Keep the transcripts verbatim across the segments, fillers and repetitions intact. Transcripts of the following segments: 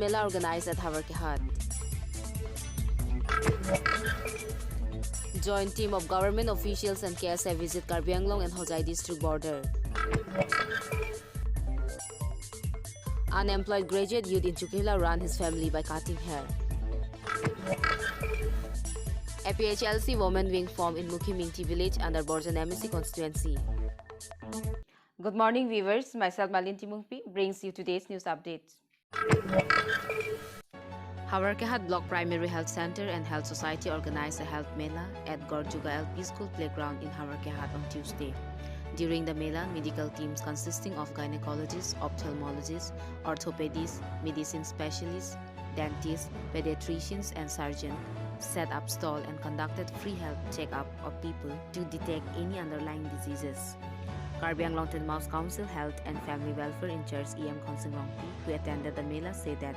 Mela organized at Howraghat. Joint team of government officials and K S A visit Karbi Anglong and Hojai district border. Unemployed graduate youth in Chokihola run his family by cutting hair. A P H L C women wing formed in Mukhim Ingti village under Borjan M A C constituency. Good morning, viewers. Myself, Malin Timungpi, brings you today's news updates. Howraghat Block Primary Health Center and Health Society organized a health mela at Gorjoga L P School playground in Howraghat on Tuesday. During the mela, medical teams consisting of gynecologists, ophthalmologists, orthopedists, medicine specialists, dentists, pediatricians, and surgeons set up stall and conducted free health checkup of people to detect any underlying diseases. Karbi Anglong Autonomous Council Health and Family Welfare in-charge E M Khonsing Rongpi, who attended the mela, said that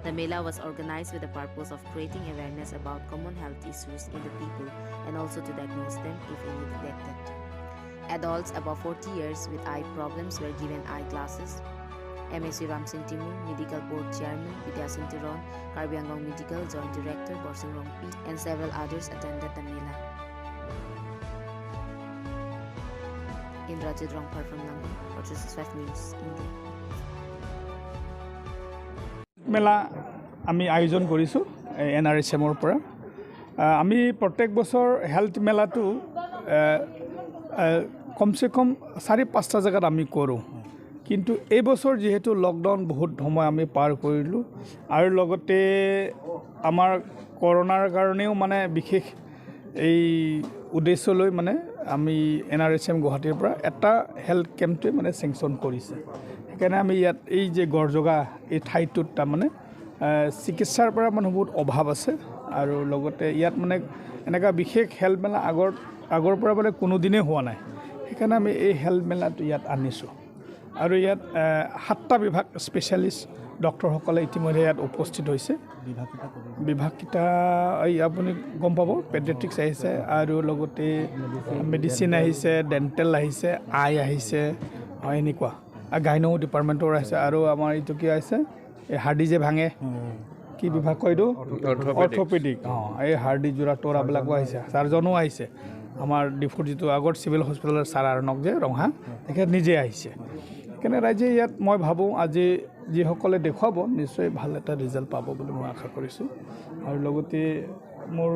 the mela was organized with the purpose of creating awareness about common health issues in the people and also to diagnose them if any detected. Adults above forty years with eye problems were given eyeglasses. M A C Ramsing Timung, Medical Board Chairman Bidya Sing Teron, Karbi Anglong Medical Joint Director Borsing Rongpi, and several others attended the mela. Indrajit Rongphar from Langhin, Fortress Five News, India. মেলা আমি আয়োজন কৰিছোঁ N R H এমৰ পৰা। আহ, আমি প্ৰত্যেক বছৰ হেল্থ মেলাটো, আহ, আহ, কমচে কম চাৰি পাঁচটা জেগাত আমি কৰোঁ, কিন্তু এই বছৰ যিহেতু লকডাউন বহুত সময় আমি পাৰ কৰিলোঁ আৰু লগতে আমাৰ কৰোণাৰ কাৰণেও মানে বিশেষ এই উদ্দেশ্য লৈ মানে আমি এন আৰ এইচ এম গুৱাহাটীৰ পৰা এটা হেল্থ কেম্পটোৱে মানে চেংচন কৰিছে। সেইকাৰণে আমি ইয়াত এই যে গড়জগা এই ঠাইটোত তাৰমানে, আহ, চিকিৎসাৰ পৰা মানে বহুত অভাৱ আছে আৰু লগতে ইয়াত মানে এনেকুৱা বিশেষ হেল্থ মেলা আগৰ, আগৰ পৰা মানে কোনো দিনেই হোৱা নাই। সেইকাৰণে আমি এই হেল্থ মেলাটো ইয়াত আনিছোঁ। আৰু ইয়াত, আহ, সাতটা বিভাগ স্পেচিয়েলিষ্ট ডক্টৰসকলে ইতিমধ্যে ইয়াত উপস্থিত হৈছে। বিভাগকেইটা ক'ব। বিভাগকেইটা এই আপুনি গম পাব, পেডিয়াট্ৰিক্স আহিছে আৰু লগতে মেডিচিন আহিছে, ডেণ্টেল আহিছে, আই আহিছে, হয়, এনেকুৱা। আৰু গাইনো ডিপাৰ্টমেণ্টৰ আহিছে আৰু আমাৰ এইটো কি আহিছে, এই হাৰ্ডি যে ভাঙে, উম। কি বিভাগ কয় এইটো? অৰ্থপেডিক্স। অৰ্থপেডিক। অ, এই হাৰ্ডি জোৰা তৰাবিলাকো আহিছে, চাৰ্জনো আহিছে। আমাৰ ডিফুৰ যিটো আগৰ চিভিল হস্পিটেলৰ ছাৰ আৰ্ণক যে ৰংহা, তেখেত নিজে আহিছে। সেইকাৰণে ৰাইজে ইয়াত মই ভাবোঁ আজি যিসকলে দেখুৱাব নিশ্চয় ভাল এটা ৰিজাল্ট পাব বুলি মই আশা কৰিছোঁ। আৰু লগতে মোৰ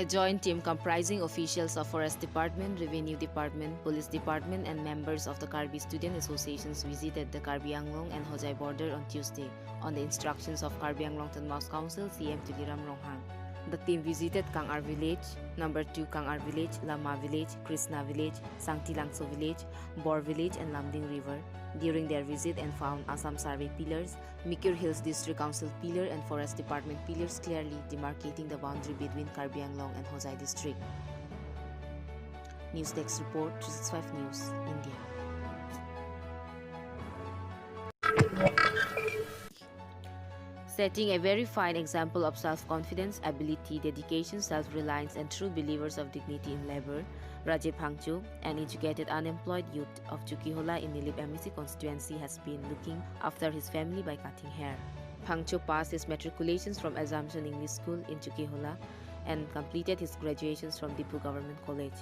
A joint team comprising officials of Forest Department, Revenue Department, Police Department and members of the Karbi Student Associations visited the Karbi Anglong and Hojai border on Tuesday on the instructions of Karbi Anglong Autonomous Council C M Tuliram Ronghang. The team visited Kangar Village, number two Kangar Village, Lama Village, Krishna Village, Sangti Langso Village, Bor Village and Lumding River during their visit and found Assam Survey pillars, Mikir Hills District Council pillar and Forest Department pillars clearly demarcating the boundary between Karbi Anglong and Hojai District. News Desk Report, three six five News, India. Setting a very fine example of self-confidence, ability, dedication, self-reliance, and true believers of dignity in labor, Rajiv Phangcho, an educated unemployed youth of Chokihola in Nilip M A C constituency, has been looking after his family by cutting hair. Phangcho passed his matriculations from Assumption English School in Chokihola and completed his graduations from Diphu Government College.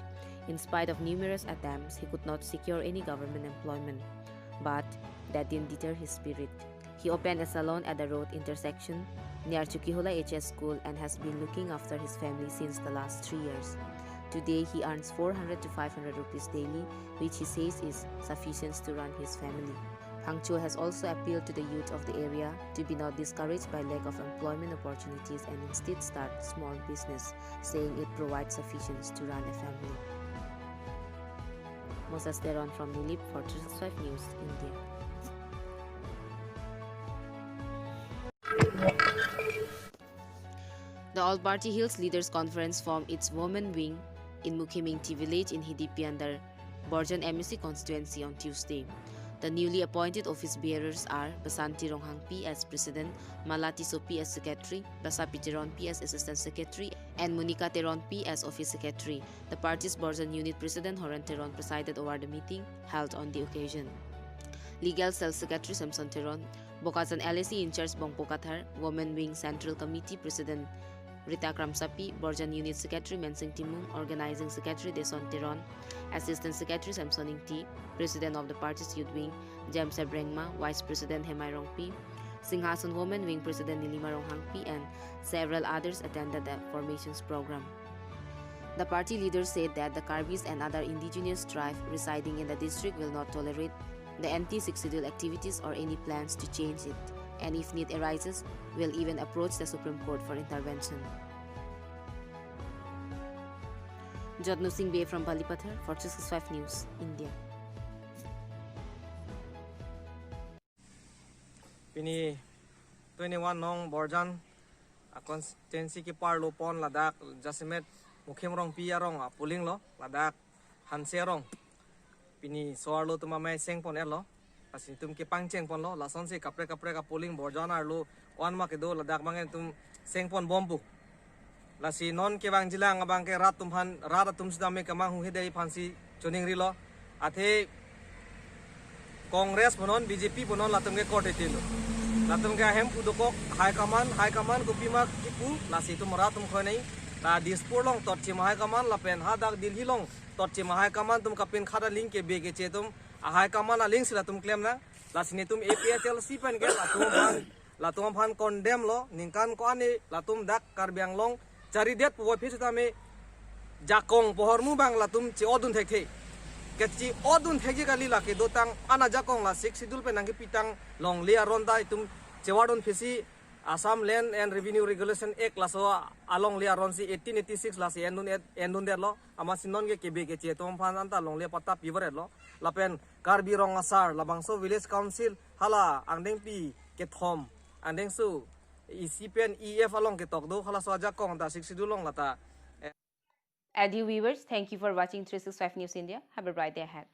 In spite of numerous attempts, he could not secure any government employment. But that didn't deter his spirit. He opened a salon at the road intersection near Chokihola H S School and has been looking after his family since the last three years. Today, he earns four hundred to five hundred rupees daily, which he says is sufficient to run his family. Phangcho has also appealed to the youth of the area to be not discouraged by lack of employment opportunities and instead start small business, saying it provides sufficient to run a family. Moses Teron from Nilip for three six five News, India. The All Party Hills Leaders Conference formed its women wing in Mukhim Ingti village in Hidipi under Borjan M A C constituency on Tuesday. The newly appointed office bearers are Basanti Ronghangpi as president, Mala Tissopi as secretary, Basapi Teronpi as assistant secretary, and Monica Teronpi as office secretary. The party's Borjan unit president Horen Teron presided over the meeting held on the occasion. Legal Cell Secretary Samson Teron, Bokajan L A C in-charge Bongpo Kathar, Women Wing Central Committee President Rita Kramsapi, Borjan Unit Secretary Mensing Timung, Organizing Secretary Deson Teron, Assistant Secretary Samson Ingti, President of the Party's Youth Wing James Hebrengma, Vice President Hemai Rongpi, Singhason Women Wing President Nilima Ronghangpi, and several others attended the formations program. The party leaders said that the Karbis and other indigenous tribe residing in the district will not tolerate the anti-Sixth Schedule activities or any plans to change it, and if need arises, will even approach the Supreme Court for intervention. Jotno Singh Bey from Balipathar for three six five News, India. Pini twenty-one nong Borjan a constituency keparlo pon ladak jasemet Mukhim Rongpi arong a polling lo, ladak Hanse arong. Pini so-arlo atum amei seng pon etlo. Lasi netum kepangcheng ponlo, lasonsi kaprek kaprek a polling Borjan arlo ko-an ma kedo ladak abang netum seng pon bom pu. Lasi non kevangjilang abang ke rat atum aphan, rat atum sitame kemanghu hidei aphansi choningrilo. Athe Congress punon, B J P punon latum ke court etilo. Latum ke ahemphu dokok high command, high command kopima kipu, lasi itum rat atum khoi nei. La Dispur along totchima high command lapen hadak Delhi along totchima high command atum kapinkhat aling kebe keche atum a high command alingsi latum klemnang. Lasi netum A P H L C pen ke latum aphan, latum aphan condemn lo, ningkan ko-an ne latum dak Karbi Anglong charidet puvoiphit sitame jakong pohormu abang latum che-odun thekthe. Keche-odun thekji kali, lake dotang an ajakong la Sixth Schedule pen nangkepitang longle aron ta itum chevardun phisi Assam Land and Revenue Regulation Act laso alongle aronsi eighteen eighty-six lasi endun et-, endundetlo. Amatsi non ke kebe keche atum aphan anta longle patta pivaretlo. Lapen Karbi Rong Asar labangso Village Council hala angdengpi kethom, angdengso isi pen E F along ketok do, halaso ajakong ta Sixth Schedule along lata. And you viewers, thank you for watching three six five News India. Have a bright day ahead.